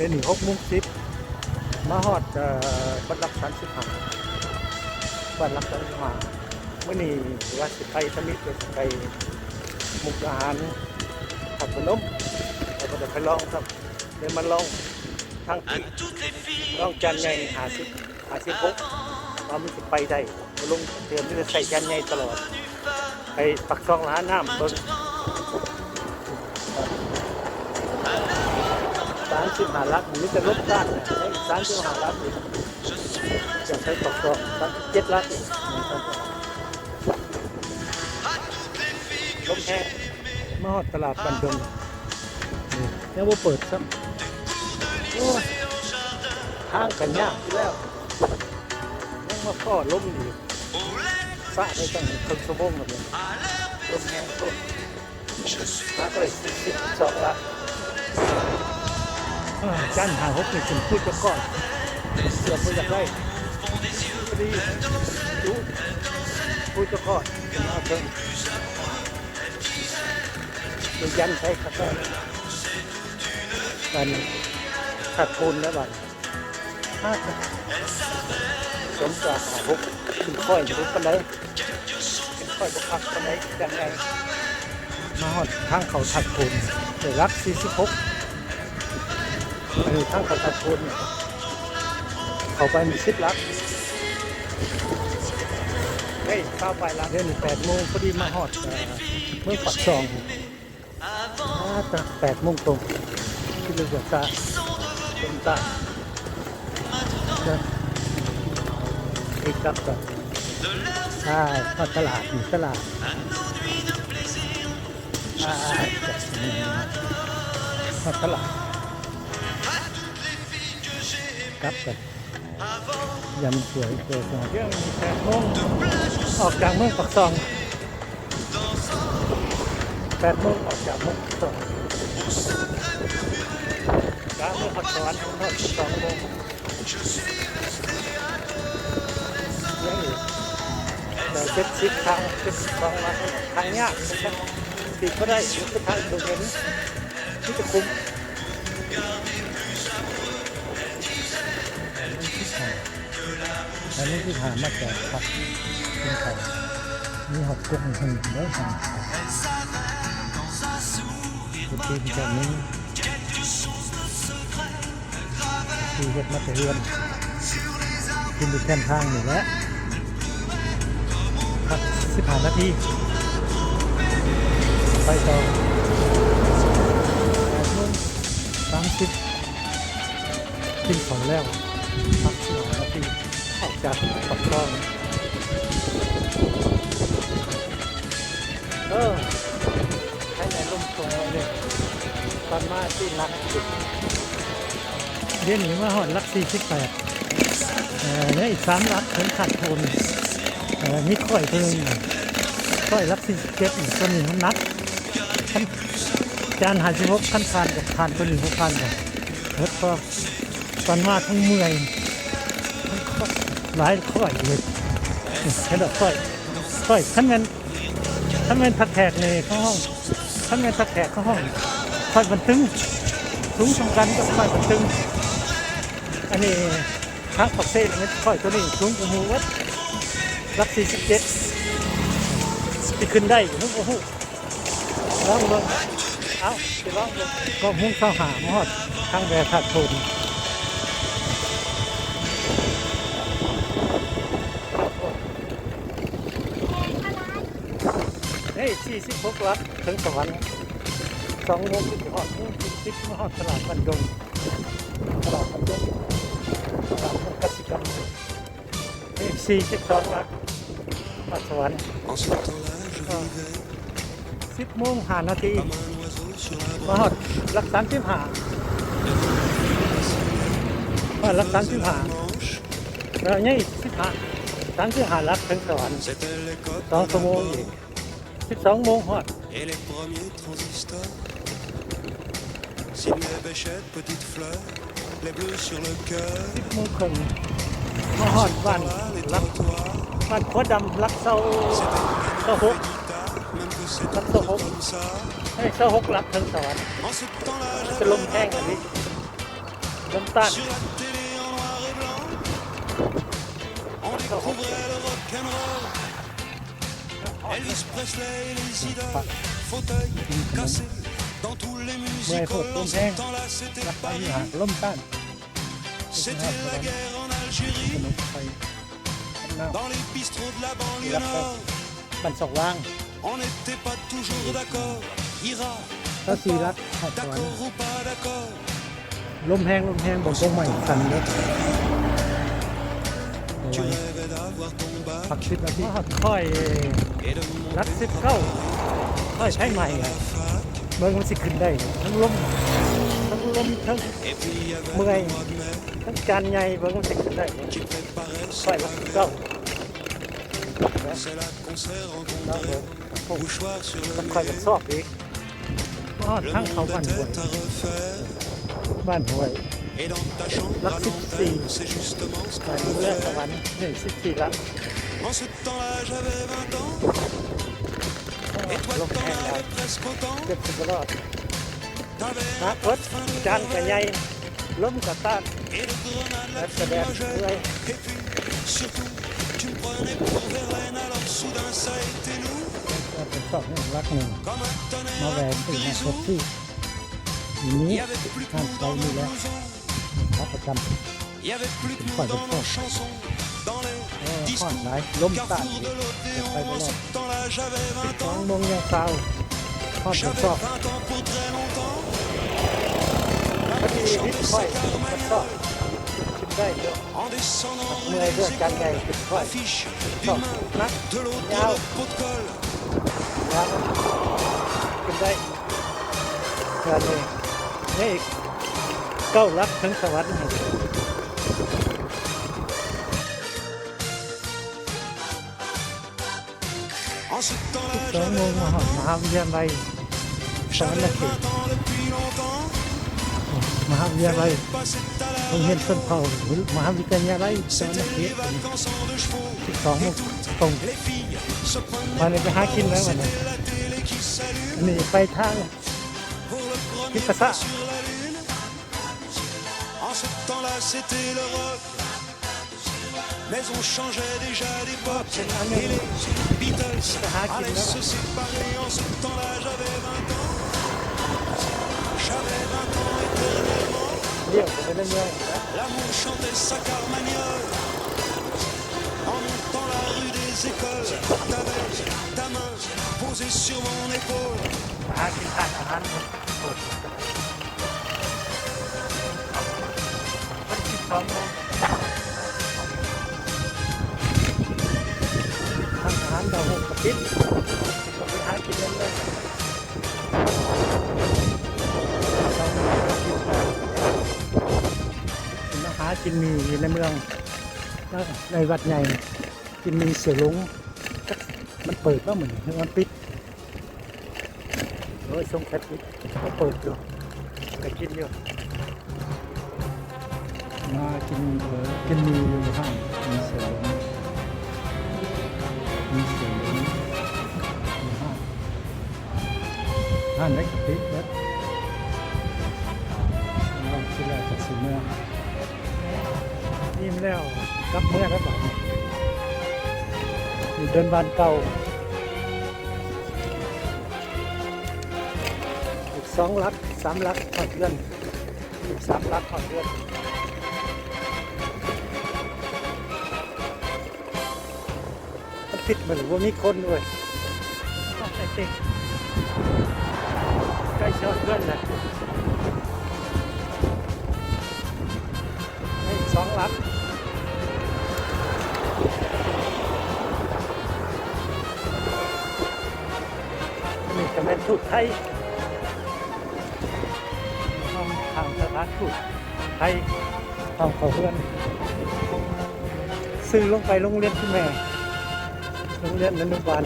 ດຽວນີ້ຫົກໂມງສິບ ມາຮອດ ເອີ ບ້ານຫຼັກສາມສິບຫ້າ ບ້ານຫຼັກສາມສິບຫ້າ. ມື້ນີ້ວ່າຊິໄປທຳອິດ ວ່າຊິໄປມຸກດາຫານ ນະຄອນພະນົມ ແຕ່ບໍ່ໄດ້ໄປລອງຊ້ຳ ເລີຍມາລອງທາງພີ້ ລອງຈານໃຫຍ່ຫ້າສິບ ຫ້າສິບຫົກ ວ່າມັນຊິໄປໄດ້ບໍ່ ລົງຈັກເທື່ອ ມີແຕ່ໃຊ້ຈານໃຫຍ່ຕະຫຼອດ. ໄປປາກຊ່ອງລະຫານ້ຳເບິ່ງ ສາມສິບຫ້າຫຼັກ ມີແຕ່ລົດຈານ ສາມສິບຫ້າຫຼັກ ຈະໃຊ້ປາກຊ່ອງ ສາມສິບເຈັດຫຼັກ ລົມແຮງ. ມາຮອດຕະຫຼາດບ້ານດົງ ນີ້ຍັງບໍ່ເປີດຊ້ຳ. ໂອ້ຍ ທາງກະຍາກຢູ່ແລ້ວ ຍັງມາພໍ້ລົມອີກ ສະໄປຕັ້ງເຄິ່ງຊົ່ວໂມງແລ້ວ ລົມແຮງໂພດ. ມາໄດ້ສີ່ສິບສອງລະ ອາ ຈານຫ້າຫົກນີ້ເປັນພູດຕະກອນ ເກືອບບໍ່ຢາກໄດ້ ພໍດີຈຸພູດຕະກອນມາເຖິງ ໄດ້ຢັນໃສ່ຂະແປງ ບັດນີ້ຂາດທຶນແລ້ວບັດນີ້. ສົມກາຫົກ ຂຶ້ນຄ່ອຍບໍ່ປານໃດ ຂຶ້ນຄ່ອຍບໍ່ຄັກປານໃດ ຈັ່ງໃດ. ມາຮອດທາງເຂົ້າທາດໂພນ ໄດ້ຫຼັກສີ່ສິບຫົກ ເອີ ທາງເຂົ້າທາດໂພນ ເຂົ້າໄປມີສິບຫຼັກ ເອີ ຊາວປາຍຫຼັກ. ດຽວນີ້ແປດໂມງ ພໍດີມາຮອດ ເອີ ເມືອງປາກຊ່ອງ. ອາ ຕະ ແປດໂມງຕົງ ຄິດວ່າຈະຊ້າ ຕົງຕາ ເດີນ ເອີ ກັບກັນ ອາ ຮອດຕະຫຼາດ ນີ້ຕະຫຼາດ ອາ ຮອດຕະຫຼາດ ກັບກັນ. ຢາມສວຍເກີດມາ ດຽວນີ້ແປດໂມງ ອອກຈາກເມືອງປາກຊ່ອງ ແປດໂມງອອກຈາກເມືອງປາກຊ່ອງ ກະເມືອຮອດສະຫວັນຮອດສອງໂມງ ຍັງອີກ ເຈັດສິບ ທາງເຈັດສິບສອງ ທາງຍາກ ຂີ່ບໍ່ໄດ້ ຄືທາງເດີນ ມີແຕ່ຂຸມ. ອັນນີ້ຄືຫາ ອັນນີ້ຄືຫາມາຈາກພັກກິນເຂົ້າ ມີຮອດກົກຫຶ່ງເດີ ທາງທີ່ເຮັດມາແຕ່ເຮືອນ ກິນຢູ່ແຄມທາງນີ້ແຫຼະ. ພັກສິບຫ້ານາທີ ໄປຕໍ່ ແປດໂມງສາມສິບ ກິນເຂົ້າແລ້ວ ພັກສິບຫ້ານາທີ ອອກຈາກປາກຊ່ອງ ເອີ ໃຫ້ໄດ້ລົມ ຊ່ວງໜ້ອຍໜຶ່ງ ຕອນມາທີ່ຫຼັກສິບ ດຽວນີ້ມາຮອດຫຼັກສີ່ສິບແປດ ເອີ ເຫຼືອອີກສາມຫຼັກເຖິງຂາດໂພນ ເອີ ມີຂ້ອຍໂຕໜຶ່ງ ຂ້ອຍຫຼັກສີ່ສິບເຈັດ ໂຕນີ້ມັນໜັກ ຄັນຈານຫ້າສິບຫົກ ຄັນຜ່ານກໍຜ່ານ ໂຕນີ້ບໍ່ຜ່ານກໍເບິດ ເພາະຕອນມາທັງເມື່ອຍ ທັງຂ້ອຍ ຫຼາຍຂ້ອຍເລີຍ ເຫັນດອກຂ້ອຍ ຂ້ອຍ ຄັນແມ່ນ ຄັນແມ່ນພັກແຂກນີ້ເຂົາຮ້ອງ ຄັນແມ່ນພັກແຂກເຂົາຮ້ອງຂ້ອຍບັນຕຶງ ສູງສ່ຳກັນກັບຂ້ອຍບັນຕຶງ. ອັນນີ້ທາງປາກເຊນີ້ແມ່ນຂ້ອຍໂຕນີ້ສູງກວ່າໝູ່ເບິດ ຫຼັກສີ່ສິບເຈັດ ຊິຂຶ້ນໄດ້ບໍ່ຮູ້ ລອງເບິ່ງ ເອົ້າ ຊິລອງເບິ່ງ. ເກົ້າໂມງຊາວຫ້າ ມາຮອດທາງແວະທາດໂພນ. ເອີ ສີ່ສິບຫົກຫຼັກເຖິງສະຫວັນ ສອງໂມງຊິຮອດ ໂມງສິບ ມາຮອດຕະຫຼາດບ້ານດົງ ຕະຫຼາດບ້ານດົງ ຕະຫຼາດກະສິກຳ ເອີ ສີ່ສິບສອງຫຼັກ ຮອດສະຫວັນ ເອີ ສິບໂມງຫ້ານາທີ ມາຮອດຫຼັກສາມສິບຫ້າ ຮອດຫຼັກສາມສິບຫ້າ ແລ້ວຍັງອີກສິບຫ້າ ສາມສິບຫ້າຫຼັກເຖິງສະຫວັນ ສອງຊົ່ວໂມງອີກ ສິບສອງໂມງຮອດ. ສິບໂມງເຄິ່ງ ມາຮອດບ້ານຫຼັກ ບ້ານຂົວດຳ ຫຼັກຊາວ ຊາວຫົກ ຫຼັກຊາວຫົກ ເອີຍ ຊາວຫົກຫຼັກເຖິງສະຫວັນ ຈະລົມແຮງອັນນີ້. ນ້ຳຕານ Sur la télé en noir et blanc, on découvrait le rock'n'roll. Elvis Presley et les idoles, fauteuils cassés dans tous les music halls. En ce temps-là, c'était Paris, ລົມຕານ c'était la guerre en Algérie. Dans les bistrots de la banlieue nord, ບ້ານຊອກຫວ່າງ on n'était pas toujours d'accord. Ira, d'accord ou pas d'accord. ລົມແຮງ ລົມແຮງ ເບິ່ງກົງໄມ້ສັ່ນເດ້. ພັກສິບນາທີ ຂ້ອຍຫຼັກສິບເກົ້າ ຂ້ອຍໄຟໄໝ້ ເບິ່ງມັນຊິຂຶ້ນໄດ້ ທັງລົມ ທັງລົມ ທັງເມື່ອຍ ທັງຈານໃຫຍ່ ເບິ່ງມັນຊິຂຶ້ນໄດ້ ຂ້ອຍຫຼັກສິບເກົ້າ. ຕ້ອງຂ້ອຍກັນຊອກອີກ ຮອດທາງເຂົ້າບ້ານຫ້ວຍ ບ້ານຫ້ວຍ ຫຼັກສິບສີ່ ບ້ານເມືອງສະຫວັນ ນີ້ສິບສີ່ຫຼັກ. ລົມແຮງຫຼາຍ ເກືອບຊິບໍ່ລອດ. ໜັກເບິດ ຈານກະໃຫຍ່ ລົມກະຕ້ານ ແດດກະແດດເມື່ອຍ. ເປັນຊອກຫຼັກໜຶ່ງ ມາແວ່ຊື້ເປັບຊີ ມີຮ້ານຂາຍນີ້ແຫຼະ ຂາປະຈຳ. ຂ້ອຍເປັນພວກ ໂອ້ ຮ້ອນຫຼາຍ ລົມຕາດ ໄປບໍ່ລອດ. ສອງໂມງຍັງຊາວ ຮອດເປັນຊອກ ພໍດີວິດຂ້ອຍເປັນຊອກ ຂຶ້ນໄດ້ເດີ ເມື່ອຍເດີ ຈານໃຫຍ່ຂຶ້ນຂ້ອຍ ຊອກໜັກ ຍາວ ຍາວ ຂຶ້ນໄດ້. ເທື່ອນີ້ ນີ້ເກົ້າຫຼັກເທິງສະຫວັນ. ສິບສອງໂມງ ມາຮອດມະຫາວິທະຍາໄລສະຫວັນນະເຂດ ມະຫາວິທະຍາໄລ ໂຮງຮຽນຊົນເຜົ່າ ມະຫາວິທະຍາໄລສະຫວັນນະເຂດ. ສິບສອງໂມງຕົງ ມານີ້ໄປຫາກິນແລ້ວ ອັນນີ້ ອັນນີ້ໄປທາງ ກິດປະສາດ. En ce temps-là, c'était le rock. Mais on changeait déjà d'époque. Et les Beatles allaient se séparer. En ce temps-là, j'avais vingt ans. J'avais vingt ans éternellement. L'amour chantait sa carmagnole. En montant la rue des Écoles, t'avais ta main posée sur mon épaule. ຫາກິນຮ້ານອາຫານ ມັນສິບສອງໂມງ ຮ້ານອາຫານດາວໂຮງກະປິດ ໄປຫາກິນເລີຍ. ມາຫາກິນໝີ່ຢູ່ໃນເມືອງ ໃນວັດໃຫຍ່ ກິນໝີ່ສ່ຽວຫຼົງ. ຈັກມັນເປີດບໍ່ມື້ນີ້ ຫຼືມັນປິດ? ໂອ້ຍ ສົງໄສປິດ ເປີດຢູ່ ໄປກິນຢູ່ ມາກິນ ເອີ ກິນໝີ່ຢູ່ຮ້ານ ໝີ່ເສືອຫຼວງ ໝີ່ເສືອຫຼວງຢູ່ຮ້ານ ຮ້ານໃດກະປິດເບິດ ຮ້ານທີ່ແລ້ວກະຊິເມືອ ອີ່ມແລ້ວ ກັບເມືອແລ້ວບາດນີ້ ຢູ່ເດີ່ນບ້ານເກົ່າ. ອີກສອງຫຼັກ ສາມຫຼັກ ຮອດເຮືອນ ອີກສາມຫຼັກ ຮອດເຮືອນ. ມັນຜິດ ມັນບໍ່ມີຄົນເວີຍ ໃກ້ຊິຮອດເຮືອນແລ້ວ. ອີກສອງຫຼັກ ນີ້ກະແມ່ນທູດໄທ ທາງສະຖານທູດໄທ ທາງເຂົ້າເຮືອນ ຊື່ລົງໄປໂຮງຮຽນຄຸນແມ່ ໂຮງຮຽນອະນຸບານ.